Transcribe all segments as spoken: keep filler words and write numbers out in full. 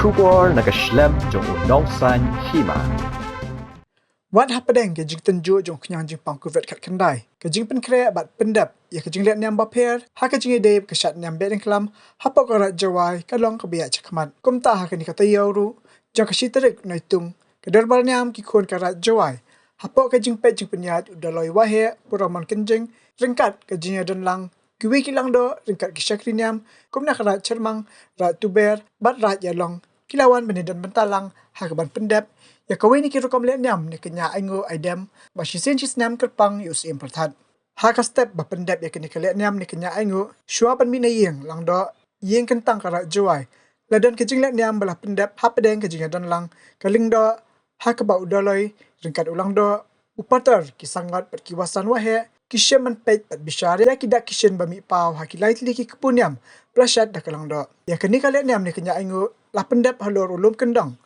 Khubor na ka shlem jong u nongsan hima. Wat hapdeng ka jingtynjuh jong khñiang jingpang Covid khatkhyndai, ka jingpynkhreh bad pyndep ïa ka jingleh niam bapher ha ka jingïadei bad ka shad niam Behdeiñkhlam hapoh ka Raid Jowai ka long kaba ïaid shakhmat. Kumta ha kane ka taïew ruh, jong ka shi tarik Naitung, ka Dorbar Niam ki khun ka Raid Jowai hapoh ka jingpeit jingpynïaid u Dolloi Waheh Puramon Kynjing ryngkat ka jingïadonlang kiwei ki langdoh ryngkat ki shakri niam kum na ka Raid Chyrmang, Raid Tuber bad Raid Ïalong ki la wan ban ïadon bynta lang ha kaban pyndep ïa kawei na ki rukom leh niam ne ka ñiah ainguh aidem ba shisien shisnem kyrpang ïa u Syiem Pyrthat. Ha ka step ba pyndep ïa kane ka leh niam ne ka ñiah ainguh, shuwa ban mih na ïing langdoh, ïing kyntang ka Raid Jowai, la don ka jingleh niam ba la pyndep hapdeng ka jingïadonlang ka lyngdoh, ha kaba u Dolloi ryngkat u langdoh, u Pater, ki Sangot bad ki Wasan Waheh ki shim ban peit bad bishar ïa ki dak ki shin ba mih paw ha ki lai tylli ki kpu niam ba la shad da ka langdoh. Ïa kane ka leh niam ne ka ñiah ainguh la pyndep halor u lum kyndong,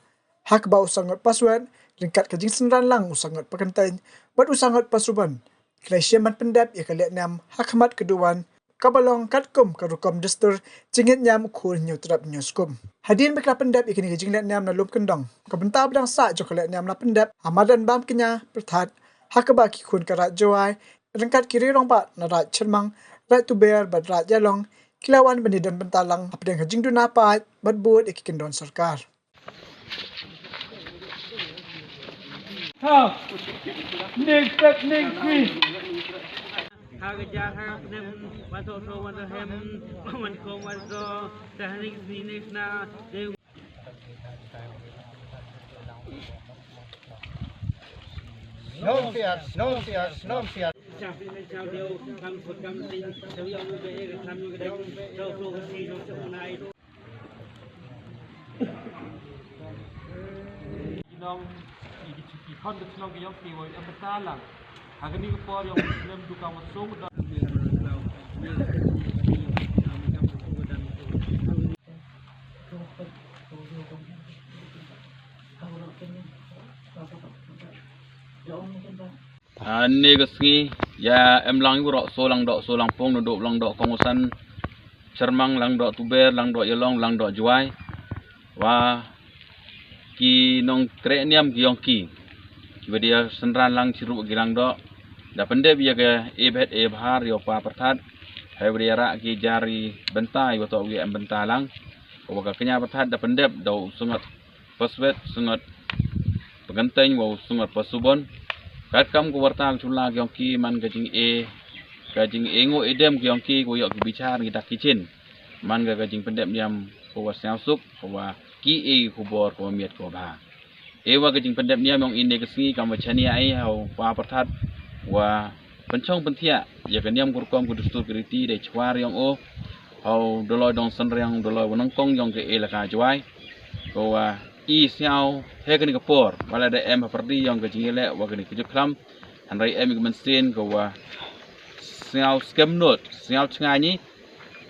ha kaba u Sangot Paswet ryngkat ka jingsynran lang u Sangot Pakyntein bad u Sangot Pasubon ki la shim ban pyndep ïa ka leh niam ha khmat ka duwan kaba long katkum ka rukom dustur jingngeit niam u Khun Hynñiewtrep Hynñiewskum. Hadien ba ki la pyndep ïa kane ka jingleh niam na lum kyndong, ka bynta ba dang sah jong ka leh niam la pyndep ha madan bam kñia pyrthat, ha kaba ki khun ka Raid Jowai ryngkat ki riew rangbah na Raid Chyrmang, Raid Tuber bad Raid Ïalong ki la wan ban ïadon bynta lang hapdeng ka jingduna paid bad bud ïa ki kyndon sorkar. Ha. Next step, next week. Ha ka jar ha ka knem, wan soh soh, wan soh hem, wan khom, wan soh, ta ha next week, next na, de. Shnong Siar, Shnong Siar, Shnong Siar. Chap ni chap deu, kam khut kam sing, chap yong be e, kam yong be, chap soh ka si, chap soh ka nai. Ki nong, ki, ki, ki khon ka chnong ka yong ki wa em bynta lang. Ha kani ka por yong ki slem du ka wa song da. Ani ka sngi ïa em lang ïa waroh, soh langdoh, soh langpung, naduh langdoh kongsan, Chyrmang, langdoh Tuber, langdoh Ïalong, langdoh Jowai. Wa ki nongtrei niam ki yong ki, ki wa da synran lang chirup ki langdoh, da pyndep ïa ka e bhet e bhar ïa u Pa Pyrthat. Hei wa da ïarah ki jar i bynta ïa wa toh wi em bynta lang. Wa ka kñia pyrthat da pyndep da u Sangot Paswet, Sangot Pakyntein wa u Sangot Pasubon. Katkam ka warta ka jula ka yong ki man ka jing e, ka jing e nguh e dem ka yong ki, ka wa ïoh ki bichar ngi dak ki chin. Man ka ka jingpyndep niam ka wa sngewsuk, ka wa ki e khubor ka wa miat ka wa bha. E wa ka jingpyndep niam yong i ne ka sngi kam wa chania i ha u Pa Pyrthat wa pynchong pynthiah ïa ka niam ka rukom ka dustur ka riti da i chwar yong o. Ha u Dolloi Dongsynriang, Dolloi wa nyngkong yong ka elaka Jowai. Ka wa i sngew ha kani ka por, wa la da em ha pyrdi yong ka jingïaleh wa kani ka jingkhlam. Hynrei em i ka mynsiem ka wa sngew skhem nud, sngew chngaiñ i.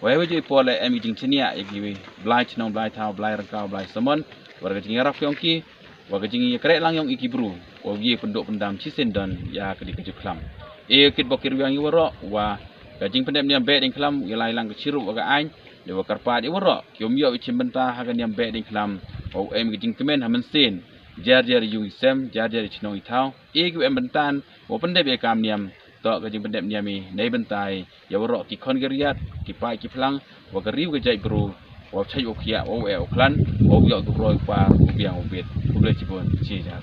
Wa ha wa ju i por la em i jingchania ïa ki blai chnong, blai thaw, blai ryngkaw, blai samon. Wa ka jingïarap yong ki, wa ka jingïakhreh lang yong i ki bru, wa ki pynduh pyndam shisien don ïa kani ka jingkhlam. E kit bok ki rwiang i waroh, wa ka jingpyndep niam Behdeiñkhlam ïa lai lang ka chirup wa ka aiñ. Ïa wa kyrpad ïa waroh ki um ïoh i chim bynta ha ka niam Behdeiñkhlam, wa u em ka jingkmen ha mynsiem, jar jar i yung i sem, jar jar i chnong i thaw. E ki wa em bynta wa pyndep ïa kam niam, toh ka jingpyndep niam i nei bynta ïa waroh ki khon ki riat, ki paid ki phlang, wa ka riew ka jaitbru, wa u chait wa u khiah, wa u eh u khlan, wa u ïoh u roi u par, u biang u bit. Khublei chibun, chi jar.